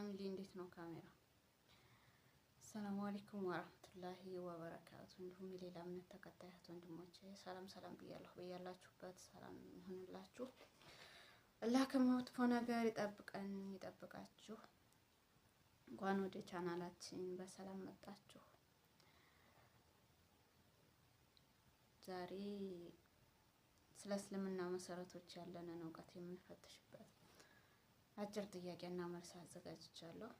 Family፣ እንዴት ነው ካሜራ? السلام عليكم ورحمة الله وبركاته። እንዲሁም የሌላ እምነት ተከታይ እህት ወንድሞቼ ሰላም ሰላም ብያለሁ። በያላችሁበት ሰላም ይሁንላችሁ። አላህ ከመጥፎ ነገር ይጠብቀን ይጠብቃችሁ። እንኳን ወደ ቻናላችን በሰላም መጣችሁ። ዛሬ ስለ እስልምና መሰረቶች ያለንን እውቀት የምንፈትሽበት አጭር ጥያቄና መልስ አዘጋጅቻለሁ።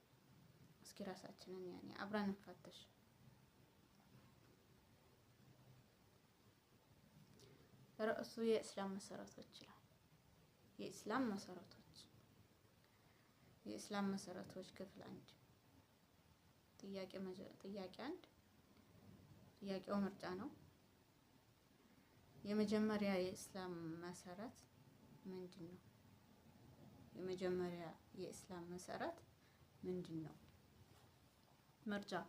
እስኪ ራሳችንን ያኔ አብረን እንፈትሽ። ርዕሱ የእስላም መሰረቶች ይላል። የኢስላም መሰረቶች፣ የኢስላም መሰረቶች ክፍል 1፣ ጥያቄ 1። ጥያቄው ምርጫ ነው። የመጀመሪያ የኢስላም መሰረት ምንድን ነው? የመጀመሪያ የኢስላም መሰረት ምንድን ነው? ምርጫ፦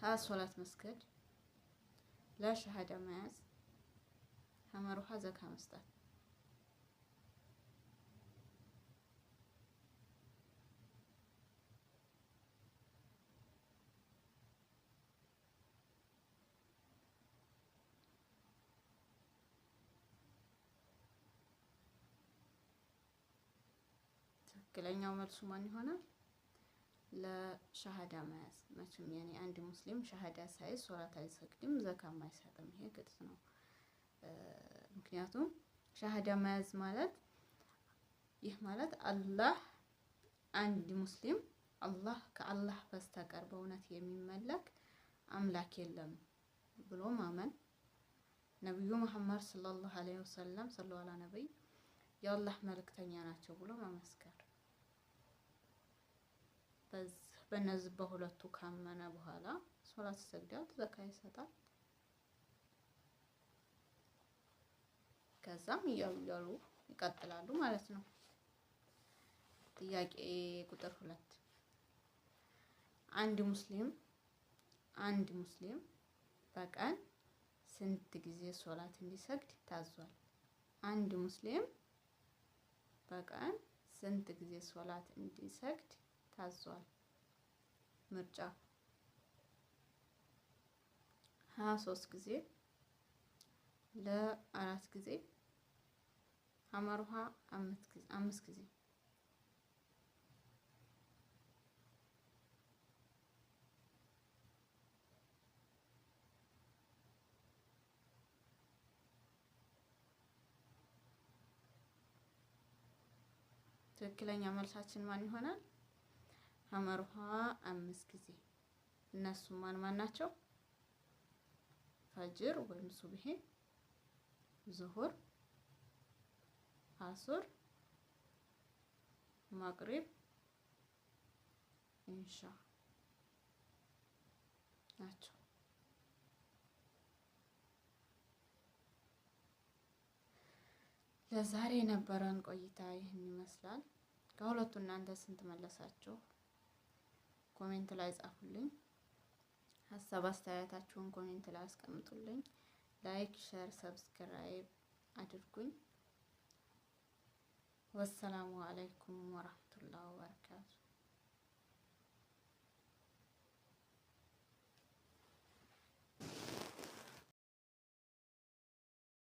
ሀ ሶላት መስገድ፣ ለ ሸሃዳ መያዝ፣ ሐመሩ ሐ ዘካ መስጠት። ትክክለኛው መልሱ ማን ይሆናል? ለሻሃዳ መያዝ። መቼም ያኔ አንድ ሙስሊም ሻሃዳ ሳይዝ ሶላት አይሰግድም፣ ዘካም አይሰጥም። ይሄ ግልጽ ነው። ምክንያቱም ሻሃዳ መያዝ ማለት፣ ይህ ማለት አላህ አንድ ሙስሊም አላህ ከአላህ በስተቀር በእውነት የሚመለክ አምላክ የለም ብሎ ማመን፣ ነብዩ መሐመድ صلى الله عليه وسلم፣ صلوا على النبي፣ የአላህ መልእክተኛ ናቸው ብሎ መመስከር። በእነዚህ በሁለቱ ካመነ በኋላ ሶላት ይሰግዳል፣ ዘካ ይሰጣል። ከዛም እያሉ እያሉ ይቀጥላሉ ማለት ነው። ጥያቄ ቁጥር 2፣ አንድ ሙስሊም በቀን ስንት ጊዜ ሶላት እንዲሰግድ ታዟል? አንድ ሙስሊም በቀን ስንት ጊዜ ሶላት እንዲሰግድ ታዟል? ምርጫ፦ ሀ ሶስት ጊዜ፣ ለ አራት ጊዜ፣ ሐመሩ ሐ አምስት ጊዜ። ትክክለኛ መልሳችን ማን ይሆናል? ሐመሩ ሐ አምስት ጊዜ። እነሱም ማን ማን ናቸው? ፈጅር ወይም ሱብሂ፣ ዙሁር፣ አሱር፣ መግሪብ፣ ኢሻ ናቸው። ለዛሬ የነበረን ቆይታ ይህን ይመስላል። ከሁለቱ እናንተ ስንት መለሳችሁ? Comment ላይ ጻፉልኝ። ሀሳብ አስተያየታችሁን comment ላይ አስቀምጡልኝ። Like፣ share፣ subscribe አድርጉኝ። والسلام عليكم ورحمة الله وبركاته።